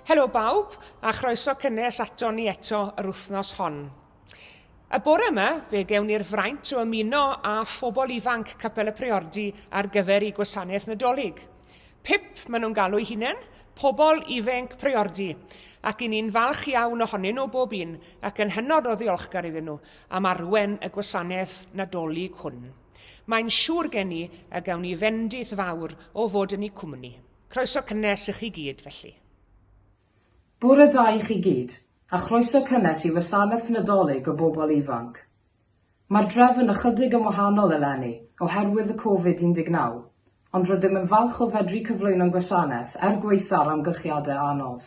Helo bawb, a chroeso cynnes ato ni eto yr wythnos hon. Y bore yma, fe gewn ni'r fraint o ymuno â phobl ifanc Capel y Priordy ar gyfer eu gwasanaeth Nadolig. Pip, maen nhw'n galw eu hunain, Pobl Ifanc Priordy, ac i ni'n falch iawn ohonyn nhw bob un ac yn hynod o ddiolchgar iddyn nhw am arwen y gwasanaeth Nadolig hwn. Mae'n siŵr gen i y gawn ni fendith fawr o fod yn eu cwmni. Croeso cynnes i chi gyd, felly. Bore da i chi gyd, a chroeso cynnes i wasanaeth Nadolig y bobl ifanc. Mae'r drefn ychydig yn wahanol eleni oherwydd y Covid 19, ond rydym yn falch o fedru cyflwyno'n gwasanaeth er gwaetha'r amgylchiadau anodd.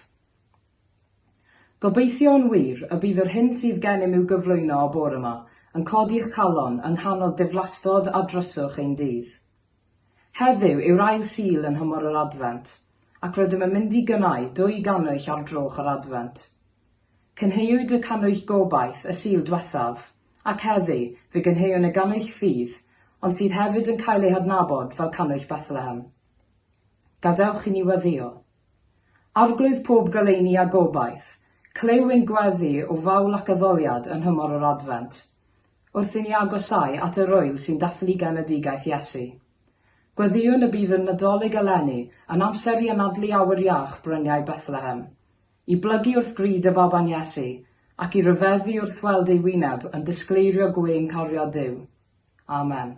Gobeithio yn wir y bydd yr hyn sydd gennym i'w gyflwyno y bore 'ma yn codi eich calon yng nghanol diflastod a dryswch ein dydd. Heddiw yw'r ail Sul yn nhymor yr Adfent, ac rydym yn mynd i gynnau dwy gannwyll ar drwch yr Adfent. Cynheuwyd y cannwyll gobaith y Sul dwethaf, ac heddi, fe gynheuwn y gannwyll ffydd, ond sydd hefyd yn cael ei hadnabod fel cannwyll Bethlehem. Gadewch i ni weddïo. Arglwydd pob goleuni a gobaith, clyw ein gweddi o fawl ac addoliad yn nhymor yr Adfent. Wrth i ni agosáu at yr ŵyl sy'n dathlu genedigaeth Iesu. Gweddïwn y bydd y Nadolig eleni yn amser i anadlu awyr iach bryniau Bethlehem, i blygu wrth grud y baban Iesu, ac i ryfeddu wrth weld ei wyneb yn disgleirio gwên cariad Duw. Amen.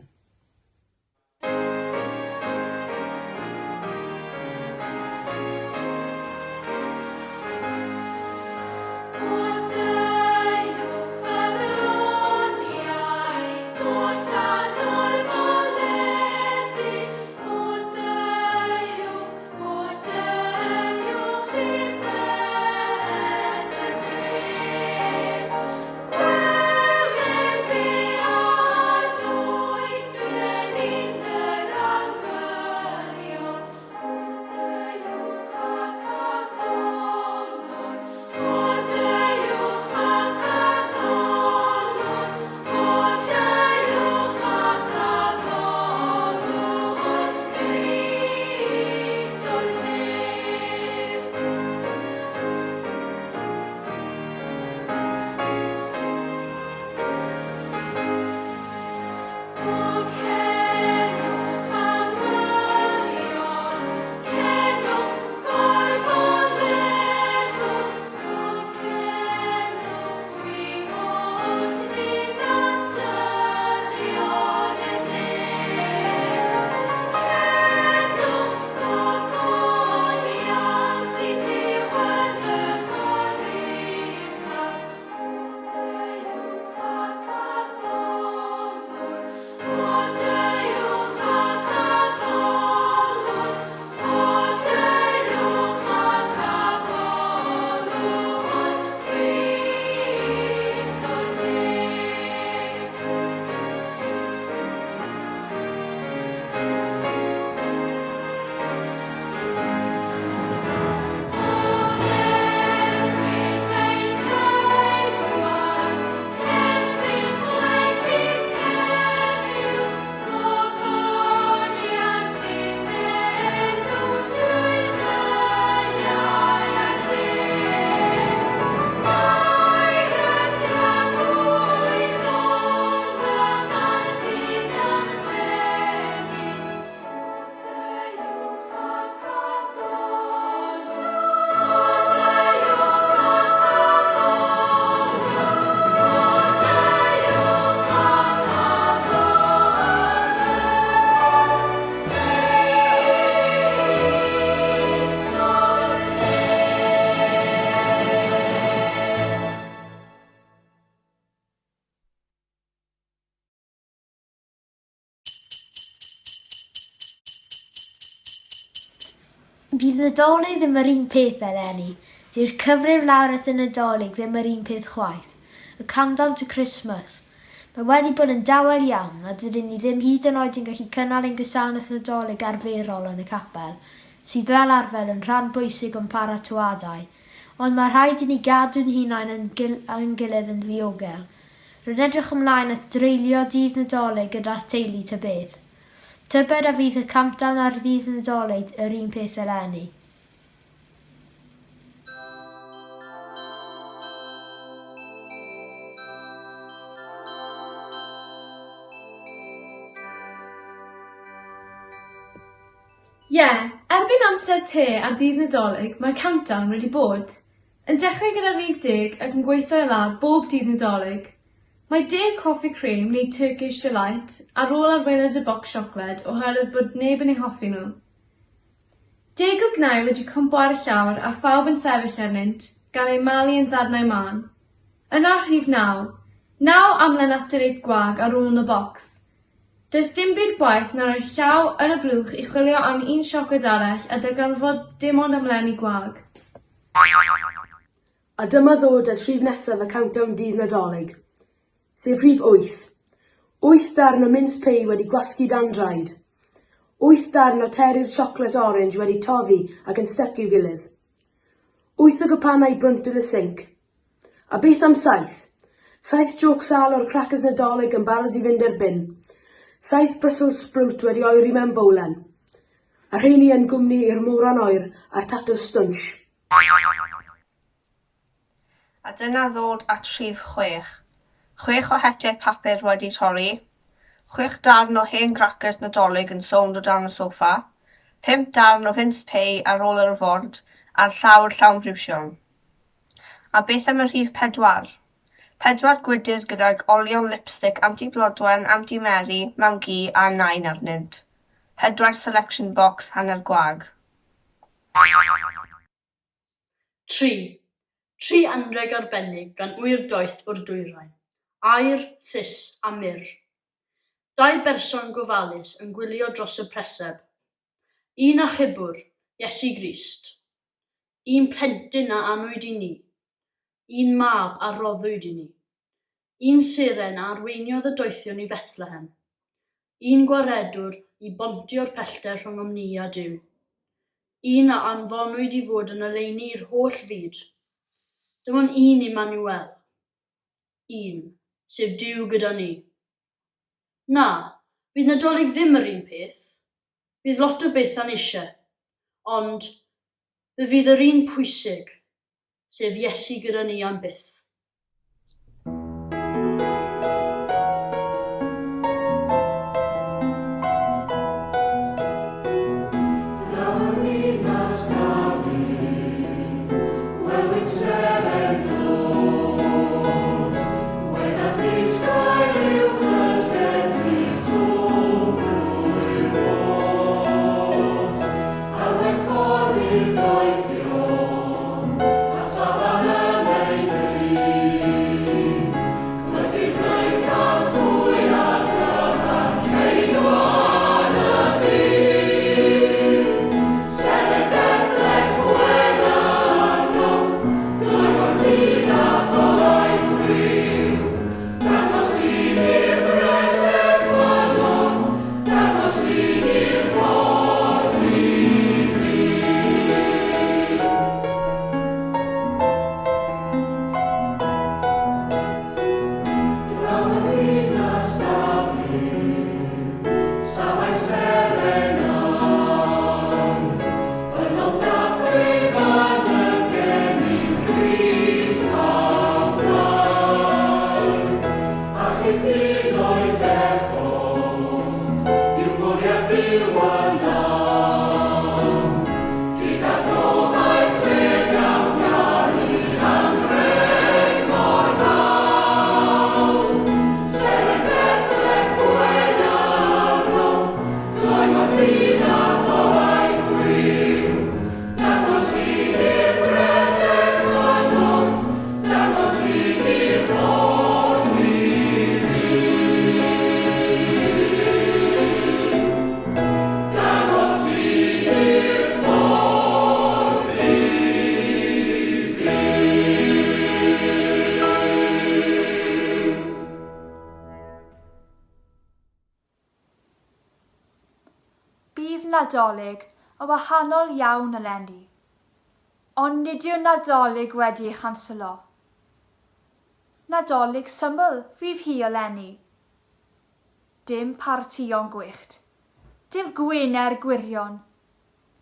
Bydd Nadolig ddim yr un peth eleni. Dyw'r cyfrif lawr at y Nadolig ddim yr un peth chwaith. Y countdown to Christmas. Mae wedi bod yn dawel iawn, a dydyn ni ddim hyd yn oed yn gallu cynnal ein gwasanaeth Nadolig arferol yn y capel, sydd fel arfer yn rhan bwysig o'n paratoadau. Ond mae rhaid i ni gadw'n hunain yn a'n gilydd yn ddiogel. Rwy'n edrych ymlaen at dreulio dydd Nadolig gyda'r teulu ta beth. Tybed a fydd y countdown ar ddydd Nadolig yr un peth eleni? Ie, erbyn amser te ar ddydd Nadolig mae'r countdown wedi bod. Yn dechrau gyda rhif deg ac yn gweithio i lawr bob dydd Nadolig. Mae deg coffi cream neu Turkish Delight ar ôl ar waelod y bocs siocled oherwydd bod neb yn eu hoffi nhw. Deg o gnau wedi cwmpo ar y llawr a phawb yn sefyll arnynt, gan eu malu yn ddarnau mân. Yna rhif naw. Naw amlen after eight gwag ar ôl yn y bocs. Does dim byd gwaeth na rhoi llaw yn y blwch i chwilio am un siocled arall a darganfod dim ond amlenni gwag. A dyma ddod at rhif nesaf y countdown dydd Nadolig, sef rhif wyth. Wyth darn o mince pei wedi gwasgu dan draed. Wyth darn o terri'r siocled orange wedi toddi ac yn styc i'w gilydd. Wyth o gwpanau brwnt yn y sinc. A beth am saith? Saith jôc sâl o'r crackers Nadolig yn barod i fynd i'r bin. Saith Brussels sprout wedi oeri mewn bowlen. A rheini yn gwmni i'r moron oer a'r tatws stwnsh. A dyna ddod at rhif chwech. Chwech o hetiau papur wedi torri. Chwech darn o hen gracers Nadolig yn sownd o dan y soffa. Pump darn o fince pei ar ôl yr ford a'r llawr llawn briwsion. A beth am y rhif pedwar? Pedwar gwydr gydag olion lipstick Anti Blodwen, Anti Meri, Mam-gu a Nain arnynt. Pedwar selection box hanner gwag. Tri. Tri anrheg arbennig gan ŵyr doeth o'r dwyrain. Aur, thus a myrr. Dau berson gofalus yn gwylio dros y preseb. Un achubwr, Iesu Grist. Un plentyn a anwyd i ni. Un mab a roddwyd i ni. Un seren a arweiniodd y doethion i Fethlehem. Un gwaredwr i bontio'r pellter rhyngom ni a Duw. Un a anfonwyd i fod yn oleuni i'r holl fyd. Dim ond un Immanuel. Un, sef Duw gyda ni. Na, fydd Nadolig ddim yr un peth. Fydd lot o betha'n eisiau. Ond, fe fydd yr un pwysig, sef Iesu gyda ni am byth. Draw yn ninas Dafydd, gwelwyd seren dlos, Wen a ddisgair uwch y llety llwm drwy'r nos, Arwain ffordd i'r doethion, at faban yn ei gryd. Plygu'r wnaethant hwy a chyfarch ceidwad y byd. Seren Bethlehem gwen arno, Gloywon byd a thollau gwiw. Dangos i ni'r preseb gwaelod, Dangos i ni'r ffordd i fyw. Draw yn ninas Dafydd, safai seren aur, Yno dathlu man y genyn Crist a wnaed. Achub dyn o'i bechod, yw bwriad Duw yn awr. Gyda gobaith fe gawn garu anrheg mor fawr. Seren Bethlehem gwen arno, Gloywon byd a thollau gwiw. Dangos i ni'r preseb gwaelod, dangos i ni'r ffordd i fyw. Dangos i ni'r ffordd i fyw. Bydd Nadolig yn wahanol iawn eleni. Ond nid yw'r Nadolig wedi ei chanslo. Nadolig syml fydd hi eleni. Dim partïon gwyllt. Dim Gwener gwirion.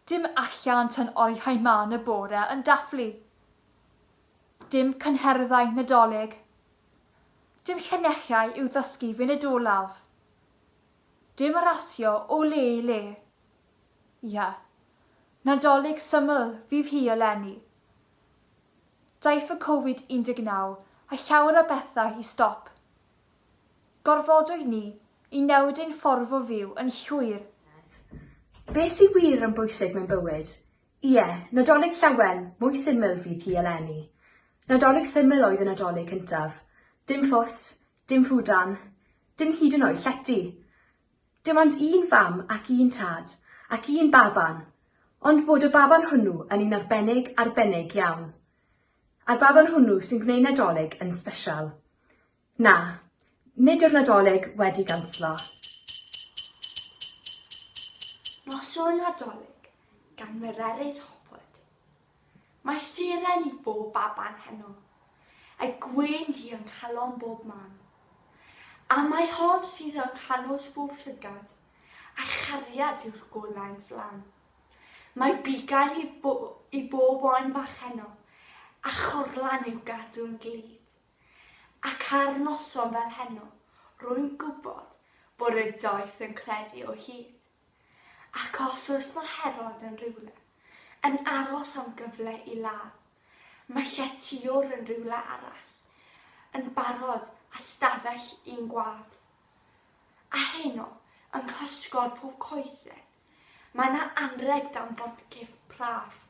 Dim allan tan oriau mân y bore yn dathlu. Dim cyngherddau Nadolig. Dim llinellau i'w ddysgu funud olaf. Dim rasio o le i le. Ia. Nadolig syml fydd hi eleni. Daeth y Covid 19 a llawer o bethau i stop. Gorfodwyd ni i newid ein ffordd o fyw yn llwyr. Be sy wir yn bwysig mewn bywyd? Ie, Nadolig Llawen, mwy syml fydd hi eleni. Nadolig syml oedd y Nadolig cyntaf. Dim ffws, dim ffwdan, dim hyd yn oed llety. Dim ond un fam ac un tad, ac un baban. Ond bod y baban hwnnw yn un arbennig, arbennig iawn. A'r baban hwnnw sy'n gwneud Nadolig yn sbesial. Na, nid yw'r Nadolig wedi ganslo. Noswyl Nadolig gan Mererid Hopwood. Mae seren i bob baban heno, a gwên hi yng nghalon bob man. A mae hon sydd yng nghanol bob llygad, a'i chariad yw'r golau'n fflam. Mae bugail i, bo i bob oen bach heno, a chorlan i'w gadw'n glyd. Ac ar noson fel heno, rwy'n gwybod bod y doeth yn credu o hyd. Ac os oes 'na Herod yn rhywle, yn aros am gyfle i ladd, mae lletywr yn rhywle arall, yn barod a stafell i'n gwadd. A heno, yng nghysgod pob coeden, Mae 'na anrheg dan foncyff braf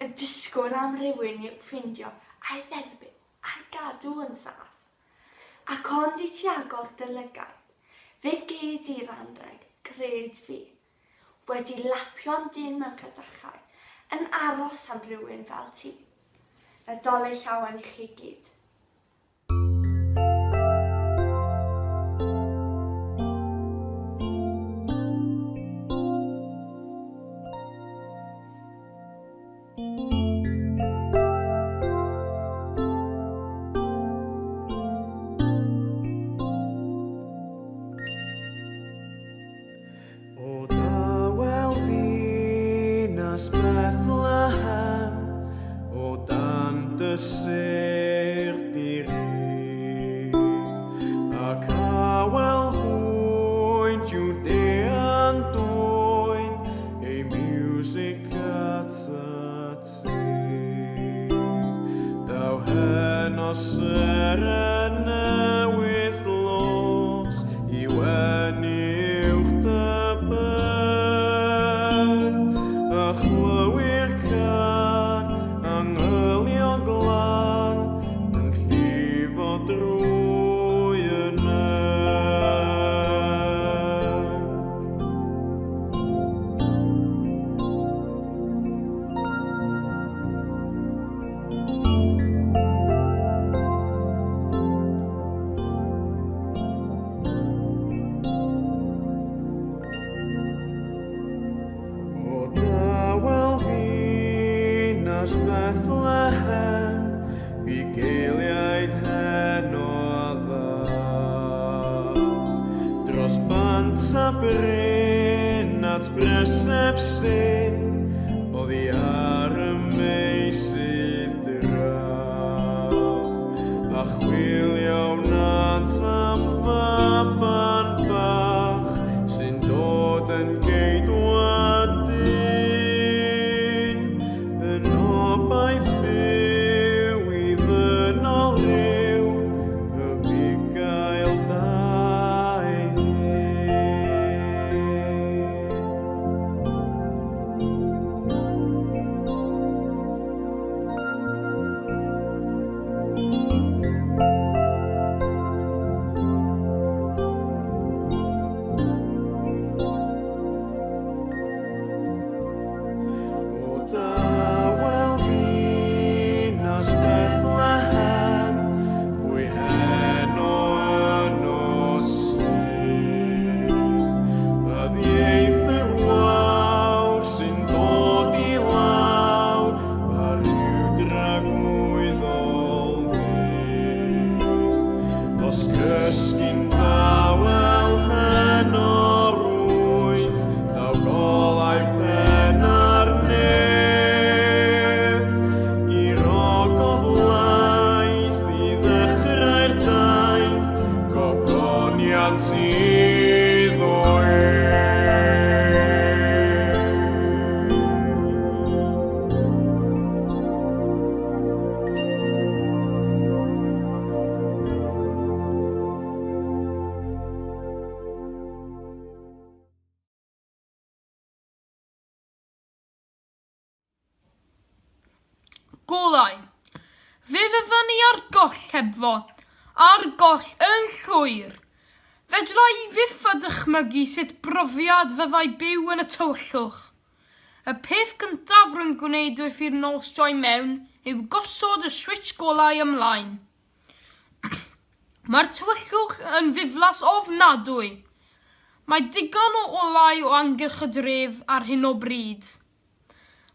yn disgwyl am rywun i'w ffindio a'i dderbyn a'i gadw yn saff. Ac ond i ti agor dy lygaid, fe gei di'r anrheg, cred fi, wedi lapio'n dynn mewn cadachau, yn aros am rywun fel ti. Nadolig Llawen i chi gyd. O dawel ddinas Bethlehem, o dan dy sêr di-ri, ac awel fwyn Judea'n dwyn ei miwsig atat ti. Daw heno seren newydd dlos i wenu uwch dy ben, a chlywir cân angylion glân yn llifo drwy y nen. O dawel ddinas Bethlehem, bugeiliaid heno a ddaw. Dros bant a bryn at breseb sy'n oddi ar y meysydd draw. A chwilio wnânt am faban bach sy'n dod yn geidwad dyn, yn obaith byw i ddynol ryw, y bugail da ei hun. Golau. Fe fyddan ni ar goll hebddo. Ar goll yn llwyr. Fedra i fyth a dychmygu sut brofiad fyddai byw yn y tywyllwch. Y peth gyntaf rwy'n gwneud wrth i'r nos droi mewn yw gosod y switsh golau ymlaen. Mae'r tywyllwch yn ddiflas ofnadwy. Mae digon o olau o amgylch y dref ar hyn o bryd.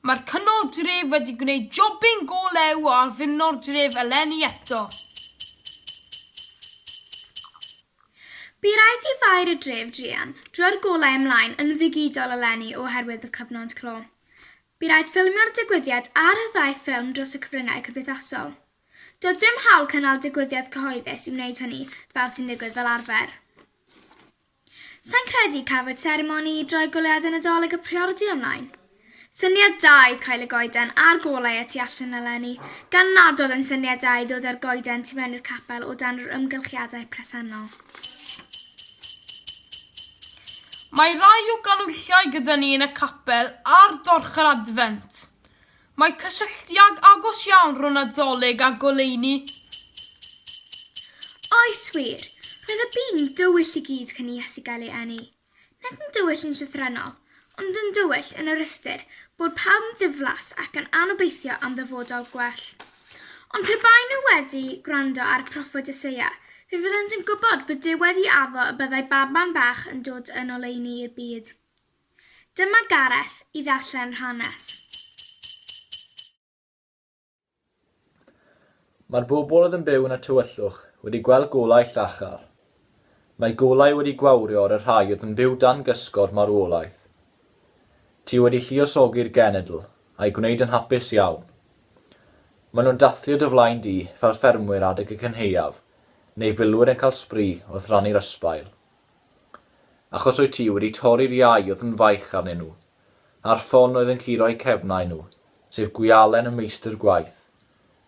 Mae'r cyngor dref wedi gwneud jobyn go lew o addurno'r dref eleni eto. Bu raid i Faer y Dref druan droi'r golau ymlaen yn ddigidol eleni oherwydd y cyfnod clo. Bu raid ffilmio'r digwyddiad a rhyddhau ffilm dros y cyfryngau cymdeithasol. Doedd dim hawl cynnal digwyddiad cyhoeddus i wneud hynny fel sy'n digwydd fel arfer. Sai'n credu cafwyd seremoni i droi goleuadau Nadolig y Priordy ymlaen. Syniad da oedd cael y goeden a'r golau y tu allan eleni, gan nad oedd yn syniad da i ddod â'r goeden tu mewn i'r capel o dan yr ymgylchiadau presennol. Mae rhai o ganhwyllau gyda ni yn y capel ar dorch yr Adfent. Mae cysylltiad agos iawn rhwng Nadolig a goleuni. Oes wir, roedd y byd yn dywyll i gyd cyn i Iesu gael ei eni. Nid yn dywyll yn llythrennol, ond yn dywyll yn yr ystyr bod pawb yn ddiflas ac yn anobeithio am ddyfodol gwell. Ond pe baen nhw wedi gwrando ar y proffwyd Eseia, fe fyddent yn gwybod bod Duw wedi addo y byddai baban bach yn dod yn oleuni i'r byd. Dyma Gareth i ddarllen yr hanes. Mae'r bobl oedd yn byw yn y tywyllwch wedi gweld golau llachar. Mae golau wedi gwawrio ar y rhai oedd yn byw dan gysgod marwolaeth. Ti wedi lluosogi'r genedl, a'i gwneud yn hapus iawn. Maen nhw'n dathlu o dy flaen di fel ffermwyr adeg y cynhaeaf, neu filwyr yn cael sbri wrth rannu'r ysbail. Achos wyt ti wedi torri'r iau oedd yn faich arnyn nhw, a'r ffon oedd yn curo eu cefnau nhw, sef gwialen y meistr gwaith,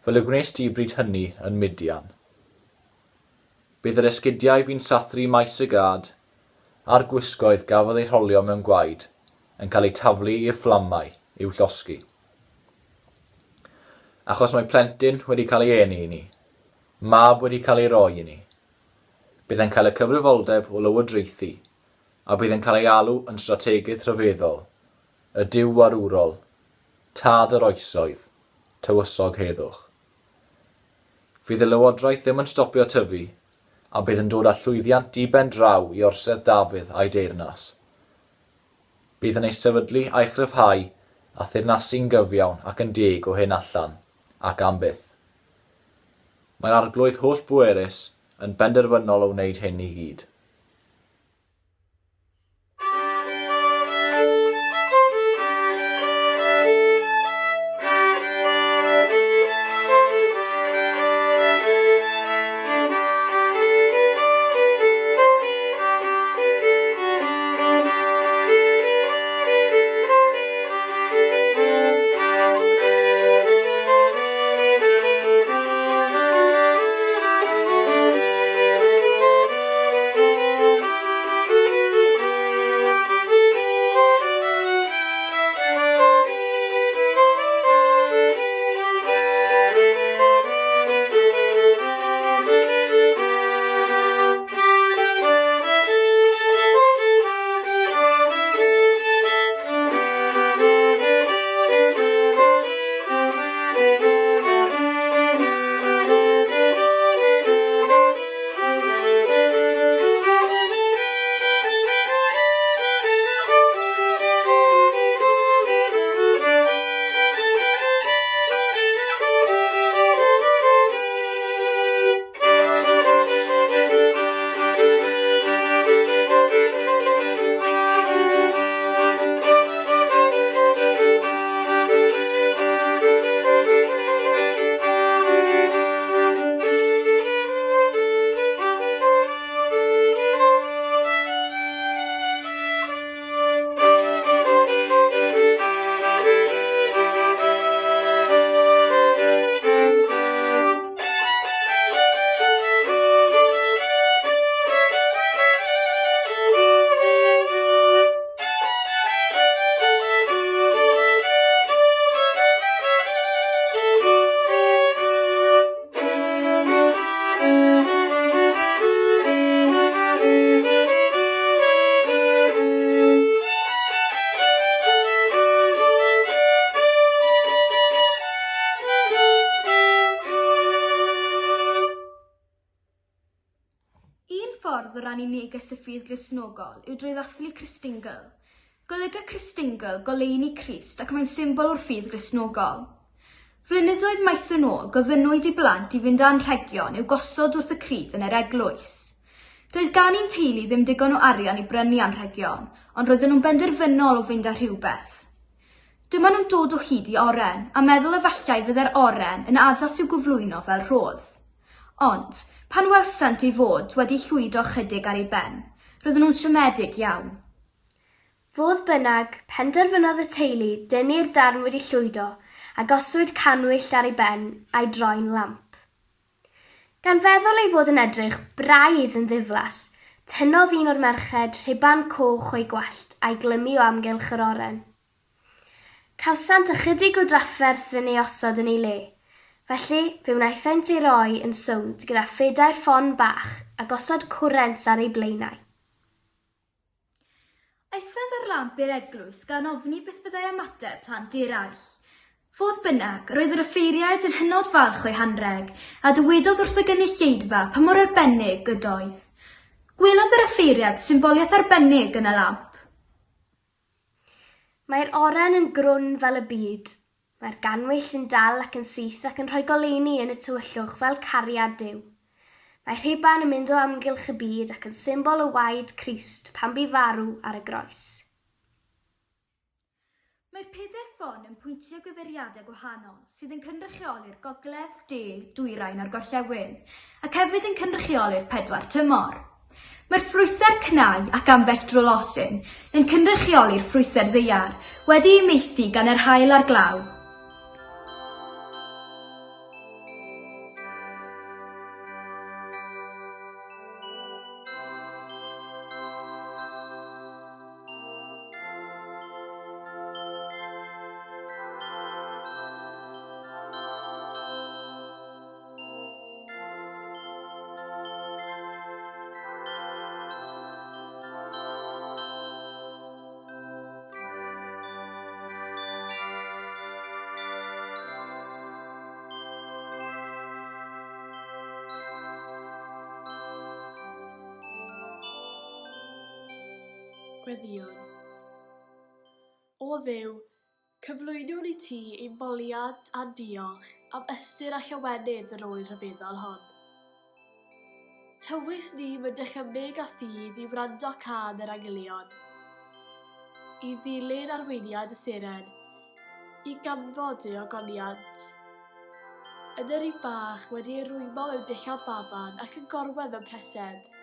fel y gwnes di bryd hynny yn Midian. Bydd yr esgidiau fu'n sathru maes y gad, a'r gwisgoedd gafodd eu rholio mewn gwaed, yn cael eu taflu i'r fflamau, i'w llosgi. Achos mae plentyn wedi cael ei eni i ni, mab wedi cael ei roi i ni. Bydd e'n cael y cyfrifoldeb o lywodraethu, a bydd e'n cael ei alw yn strategydd rhyfeddol, y Duw arwrol, Tad yr oesoedd, Tywysog heddwch. Fydd y lywodraeth ddim yn stopio tyfu, a bydd yn dod â llwyddiant di-ben-draw i orsedd Dafydd a'i deyrnas. Bydd yn ei sefydlu a'i chryfhau a theyrnasu'n gyfiawn ac yn deg o hyn allan, ac am byth. Mae'r Arglwydd holl-bwerus yn benderfynol o wneud hyn i gyd. ffordd o rannu neges y ffydd Gristnogol yw drwy ddathlu Christingle. Golyga Christingle goleuni Crist ac mae'n symbol o'r ffydd Gristnogol. Flynyddoedd maith yn ôl, gofynnwyd i blant i fynd â anrhegion i'w gosod wrth y crud yn yr eglwys. Doedd gan un teulu ddim digon o arian i brynu anrhegion, ond roedden nhw'n benderfynol o fynd â rhywbeth. Dyma nhw'n dod o hyd i oren, a meddwl efallai fydde'r oren yn addas i'w gyflwyno fel rhodd. Ond, pan welsant ei fod wedi llwydo ychydig ar ei ben, roedden nhw'n siomedig iawn. Fodd bynnag, penderfynodd y teulu dynnu'r darn wedi llwydo a goswyd cannwyll ar ei ben a'i droi'n lamp. Gan feddwl ei fod yn edrych braidd yn ddiflas, tynnodd un o'r merched rhuban coch o'i gwallt a'i glymu o amgylch yr oren. Cawsant ychydig o drafferth yn ei osod yn ei le, felly fe wnaethant ei roi yn sownd gyda phedair ffon bach a gosod cwrent ar eu blaenau. Aethant â'r lamp i'r eglwys gan ofni beth fyddai ymateb plant eraill. Fodd bynnag, roedd yr offeiriaid yn hynod falch o'i hanrheg, a dywedodd wrth y gynulleidfa pa mor arbennig ydoedd. Gwelodd yr offeiriad symboliaeth arbennig yn y lamp. Mae'r oren yn grwn fel y byd. Mae'r gannwyll yn dal ac yn syth ac yn rhoi goleuni yn y tywyllwch fel cariad Duw. Mae rhuban yn mynd o amgylch y byd ac yn symbol o waed Crist pan bu farw ar y groes. Mae'r pedair ffon yn pwyntio gyfeiriadau gwahanol sydd yn cynrychioli'r gogledd, de, dwyrain a'r gorllewin, ac hefyd yn cynrychioli'r pedwar tymor. Mae'r ffrwythau'r cnau ac ambell dro losin yn cynrychioli'r ffrwythau'r ddaear, wedi eu maethu gan yr haul a'r glaw. Gweddïwn. O Dduw, cyflwynwn i ti ein boliad a'n diolch am ystyr a llawenydd yr ŵyl rhyfeddol hon. Tywys ni mewn dychymyg a ffydd i wrando cân yr angylion, i ddilyn arweiniad y seren, i ganfod ei ogoniant. Yn yr un bach wedi ei rwymo mewn dillad baban ac yn gorwedd mewn preseb,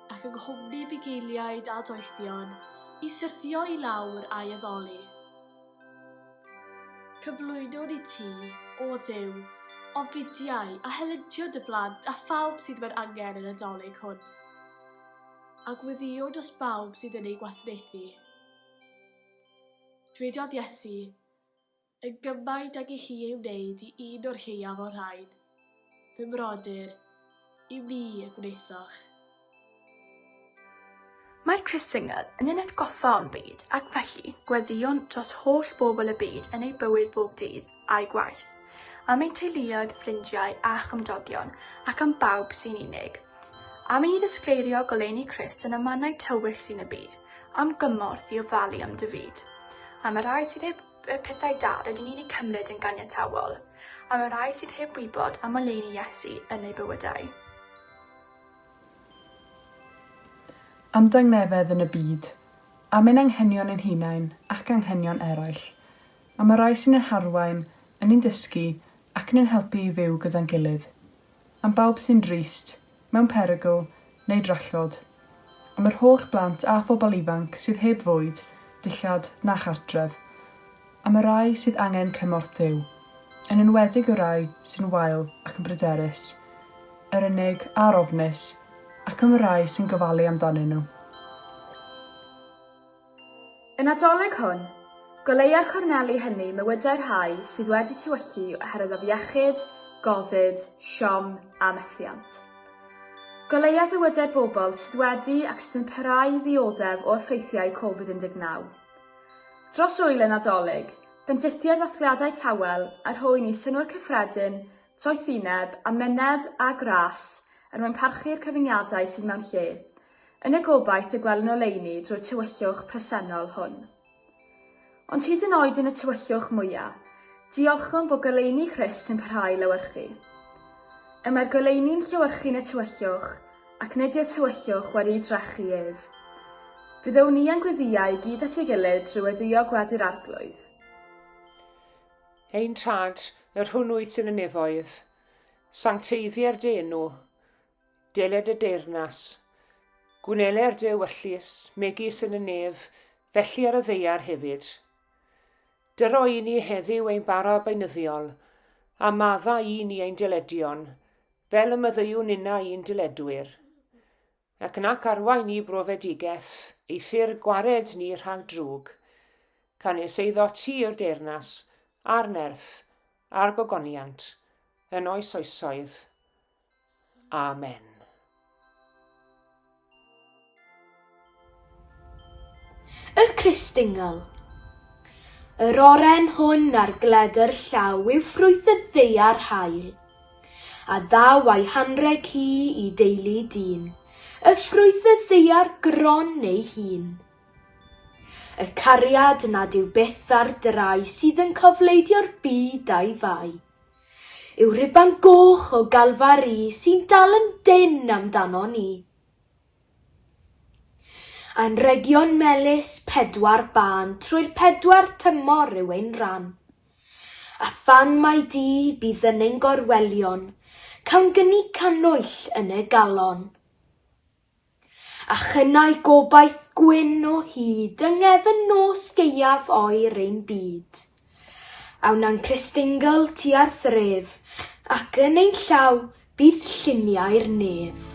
ac yng nghwmni bugeiliaid a doethion, i syrthio i lawr a'i addoli. Cyflwynwn i ti, O Dduw, ofidiau a helyntion dy blant a phawb sydd mewn angen y Nadolig hwn. A gweddïwn dros bawb sydd yn eu gwasanaethu. Dwedodd Iesu, Yn gymaint ag i chi ei wneud i un o'r lleiaf o'r rhain, fy mrodyr, i mi y gwnaethoch. Mae'r Crist Sengl yn ein atgoffa o'n byd ac felly gweddïwn dros holl bobl y byd yn eu bywyd bob dydd a'u gwaith, am ein teuluoedd, ffrindiau a chymdogion ac am bawb sy'n unig. Am i ni ddisgleirio goleuni Crist yn y mannau tywyll sy'n y byd, am gymorth i ofalu am dy fyd. Am y rhai sydd heb Y pethau da rydyn ni'n eu cymryd yn ganiataol, am y rhai sydd heb wybod am oleuni Iesu yn eu bywydau. Am dangnefedd yn y byd. Am ein anghenion ein hunain ac anghenion eraill. Am y rhai sy'n ein harwain, yn ein dysgu ac yn ein helpu i fyw gyda'n gilydd. Am bawb sy'n drist, mewn perygl, neu drallod. Am yr holl blant a phobl ifanc sydd heb fwyd, dillad, na chartref. Am y rhai sydd angen cymorth Duw. Yn enwedig y rhai sy'n wael ac yn bryderus, yr unig a'r ofnus, ac am y rhai sy'n gofalu amdanyn nhw. Y Nadolig hwn, goleua'r corneli hynny mywydau'r rhai sydd wedi tywyllu oherwydd afiechyd, gofid, siom a methiant. Goleua fywydau'r bobl sydd wedi ac sydd yn parhau i ddioddef o effeithiau Covid 19. Dros ŵyl y Nadolig, bendithia ddathliadau tawel a rhoi ni synnwyr cyffredin, toethineb, amynedd a gras. er mwyn parchu'r cyfyngiadau sydd mewn lle, yn y gobaith y gwelwn oleuni drwy'r tywyllwch presennol hwn. Ond hyd yn oed yn y tywyllwch mwya', diolchwn bod goleuni Crist yn parhau i lewyrchu. Y mae'r goleuni'n llewyrchu yn y tywyllwch, ac nid yw'r tywyllwch wedi'i drechu ef. Fe ddown ni a'n gweddïau i gyd at ei gilydd drwy weddïo Gweddi'r Arglwydd. Ein Tad, yr hwn wyt yn y nefoedd, sancteiddier dy enw, Deled y deyrnas. Gwneler dy ewyllys, megis yn y nef, felly ar y ddaear hefyd. Dyro i ni heddiw ein bara beunyddiol, a madda i ni ein dyledion, fel y maddeuwn ninnau i'n dyledwyr. Ac nac arwain ni brofedigaeth, eithr gwared ni rhag drwg. Canys eiddo ti yw'r deyrnas, a'r nerth, a'r gogoniant, yn oes oesoedd. Amen. Y Cristingl. Yr oren hwn ar gledr llaw yw ffrwyth y ddaear hael, a ddaw a'i hanrheg hi i deulu dyn, y ffrwyth y ddaear gron ei hun. Y cariad nad yw byth ar drai sydd yn cofleidio'r byd a'i fai. Yw rhuban goch o Galfari sy'n dal yn dynn amdano ni. Anrhegion melys pedwar bân trwy'r pedwar tymor yw ein rhan. A phan mai du bydd yn ein gorwelion, cawn gynnu cannwyll yn y galon. A chynnau gobaith gwyn o hyd yng nghefn nos gaeaf oer ein byd. Awn â'n Cristingl tua'r thref, ac yn ein llaw bydd lluniau'r nef.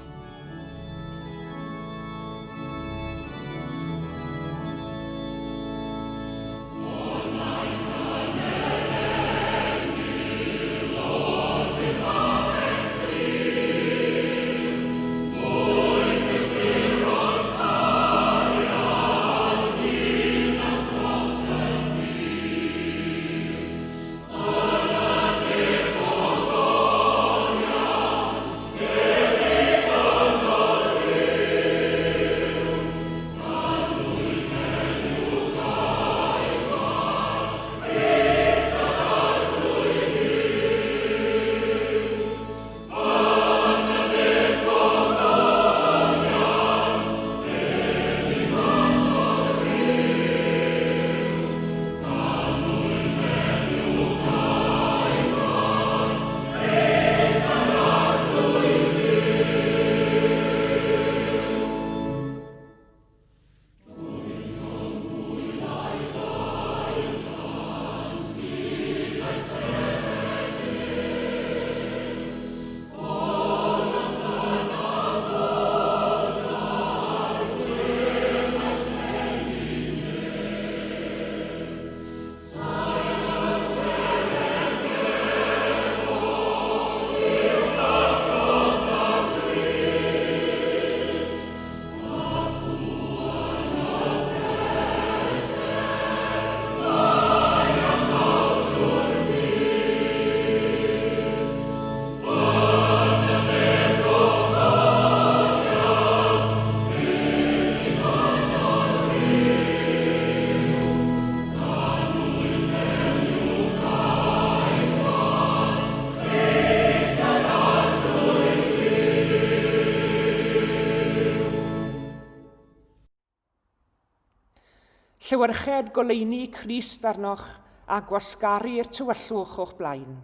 Llewyrched goleuni Crist arnoch a gwasgaru'r tywyllwch o'ch blaen.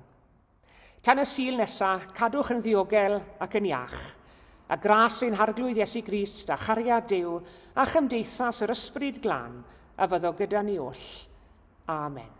Tan y Sul nesa, cadwch yn ddiogel ac yn iach. A gras ein Harglwydd Iesu Grist a chariad Duw a chymdeithas yr Ysbryd Glân a fyddo gyda ni oll. Amen.